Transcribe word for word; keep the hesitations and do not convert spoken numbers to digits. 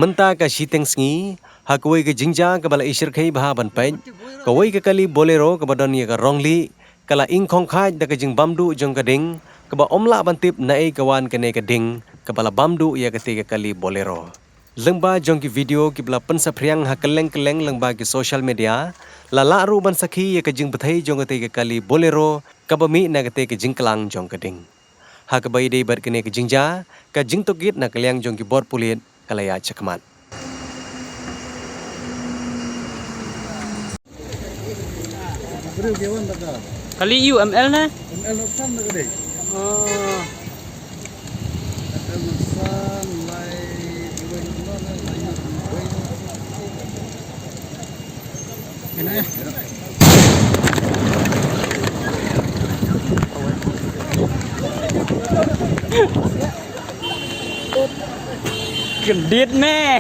Mynta ka shiteng sngi, ha kawei ka jingjia kaba la ishyrkhei bha ban peit, kawei ka kali Bolero kaba don ïa ka rong lieh, ka la ingkhong khaid da ka jingbam duh jong ka ding, kaba ym lah ban tip naei ka wan kane ka ding, kaba la bam duh ïa katei ka kali Bolero. Lyngba jong ki video kiba la pynsaphriang ha kylleng kylleng lyngba ki social media, la lah ruh ban sakhi ïa ka jingbthei jong katei ka kali Bolero, kaba mih na katei ka jingklang jong ka ding. Ha kaba ïadei bad kane ka jingjia, ka jingtohkit na ka liang jong ki bor pulit, ka la ïaid shakhmat. Kali U M L na? Oh. Kendit me.